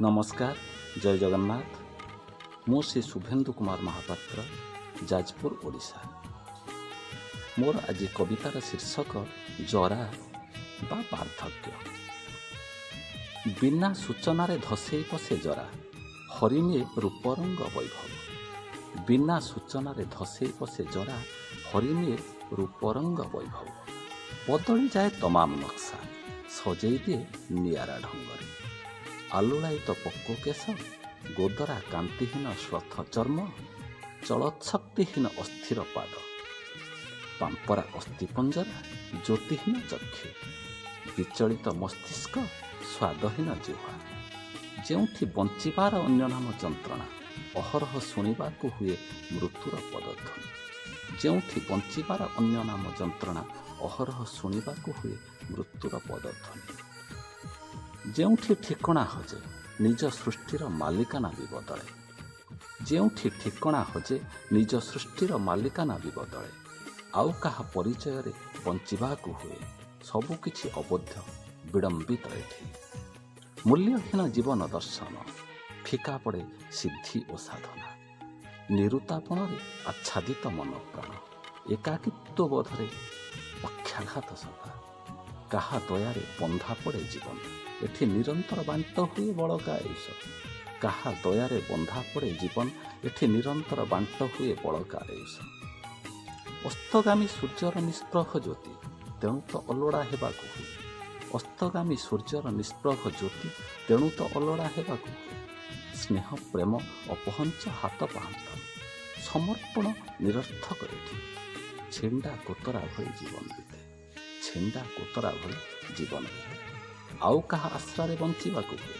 ନମସ୍କାର, ଜୟ ଜଗନ୍ନାଥ। ମୁଁ ଶ୍ରୀ ଶୁଭେନ୍ଦୁ କୁମାର ମହାପାତ୍ର, ଯାଜପୁର, ଓଡ଼ିଶା। ମୋର ଆଜି କବିତାର ଶୀର୍ଷକ ଜରା ବା ବାର୍ଦ୍ଧକ୍ୟ। ବିନା ସୂଚନାରେ ଧସେଇ ପଶେ ଜରା, ହରିନିଏ ରୂପରଙ୍ଗ ବୈଭବ। ବିନା ସୂଚନାରେ ଧସେଇ ପଶେ ଜରା, ହରିନିଏ ରୂପରଙ୍ଗ ବୈଭବ। ବଦଳିଯାଏ ତମାମ ନକ୍ସା, ସଜେଇ ଦିଏ ନିଆରା ଢଙ୍ଗରେ। ଆଲୁଳାୟିତ ପକ୍ୱ କେଶ, ଗୋଦରା କାନ୍ତିହୀନ ଶ୍ଳଥ ଚର୍ମ, ଚଳତ୍ଶକ୍ତିହୀନ ଅସ୍ଥିର ପାଦ, ପାମ୍ପରା ଅସ୍ଥିପଞ୍ଜରା, ଜ୍ୟୋତିହୀନ ଚକ୍ଷୁ, ବିଚଳିତ ମସ୍ତିଷ୍କ, ସ୍ୱାଦହୀନ ଜିହ୍ୱା। ଯେଉଁଠି ବଞ୍ଚିବାର ଅନ୍ୟ ନାମ ଯନ୍ତ୍ରଣା, ଅହରହ ଶୁଣିବାକୁ ହୁଏ ମୃତ୍ୟୁର ପଦଧ୍ୱନି। ଯେଉଁଠି ବଞ୍ଚିବାର ଅନ୍ୟ ନାମ ଯନ୍ତ୍ରଣା, ଅହରହ ଶୁଣିବାକୁ ହୁଏ ମୃତ୍ୟୁର ପଦଧ୍ୱନି। ଯେଉଁଠି ଠିକଣା ହଜେ, ନିଜ ସୃଷ୍ଟିର ମାଲିକାନା ବି ବଦଳେ। ଯେଉଁଠି ଠିକଣା ହଜେ, ନିଜ ସୃଷ୍ଟିର ମାଲିକାନା ବି ବଦଳେ। ଆଉ କାହା ପରିଚୟରେ ବଞ୍ଚିବାକୁ ହୁଏ। ସବୁକିଛି ଅବୋଧ୍ୟ, ବିଡ଼ମ୍ବିତ ଏଠି। ମୂଲ୍ୟହୀନ ଜୀବନ ଦର୍ଶନ, ଫିକା ପଡ଼େ ସିଦ୍ଧି ଓ ସାଧନା। ନିରୁତାପଣରେ ଆଚ୍ଛାଦିତ ମନ ପ୍ରାଣ, ଏକାକିତ୍ୱ ବୋଧରେ ପକ୍ଷାଘାତ ସଦା। କାହା ଦୟାରେ ବନ୍ଧା ପଡ଼େ ଜୀବନ, ଏଠି ନିରନ୍ତର ବାଣ୍ଟ ହୁଏ ବଳକା ଆୟୁଷ। କାହା ଦୟାରେ ବନ୍ଧା ପଡ଼େ ଜୀବନ, ଏଠି ନିରନ୍ତର ବାଣ୍ଟ ହୁଏ ବଳକା ଆୟୁଷ। ଅସ୍ତଗାମୀ ସୂର୍ଯ୍ୟର ନିଷ୍ପ୍ରଭ ଜ୍ୟୋତି, ତେଣୁ ତ ଅଲୋଡ଼ା ହେବାକୁ ହୁଏ। ଅସ୍ତଗାମୀ ସୂର୍ଯ୍ୟର ନିଷ୍ପ୍ରଭ ଜ୍ୟୋତି, ତେଣୁ ତ ଅଲୋଡ଼ା ହେବାକୁ ହୁଏ। ସ୍ନେହ ପ୍ରେମ ଅପହଞ୍ଚ ହାତ ପାହାନ୍ତାରେ, ସମର୍ପଣ ନିରର୍ଥକ ଏଠି। ଛିଣ୍ଡା କୋତରା ଭଳି ଜୀବନ ବିତେ, ଛିଣ୍ଡା କୋତରା ଭଳି ଜୀବନ ବିତେ। ଆଉ କାହା ଆଶ୍ରାରେ ବଞ୍ଚିବାକୁ ହୁଏ,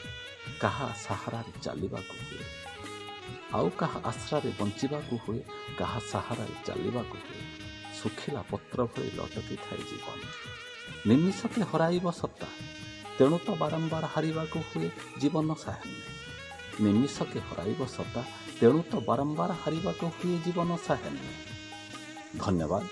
କାହା ସାହାରାରେ ଚାଲିବାକୁ ହୁଏ। ଆଉ କାହା ଆଶ୍ରାରେ ବଞ୍ଚିବାକୁ ହୁଏ, କାହା ସାହାରାରେ ଚାଲିବାକୁ ହୁଏ। ଶୁଖିଲା ପତ୍ର ଭଳି ଲଟକି ଥାଏ ଜୀବନ, ନିମିଷକେ ହରାଇବ ସତ୍ତା, ତେଣୁ ତ ବାରମ୍ବାର ହାରିବାକୁ ହୁଏ ଜୀବନ ସାହାନ୍ନେ। ନିମିଷକେ ହରାଇବ ସତ୍ତା, ତେଣୁ ତ ବାରମ୍ବାର ହାରିବାକୁ ହୁଏ ଜୀବନ ସାହାନ୍ନେ। ଧନ୍ୟବାଦ।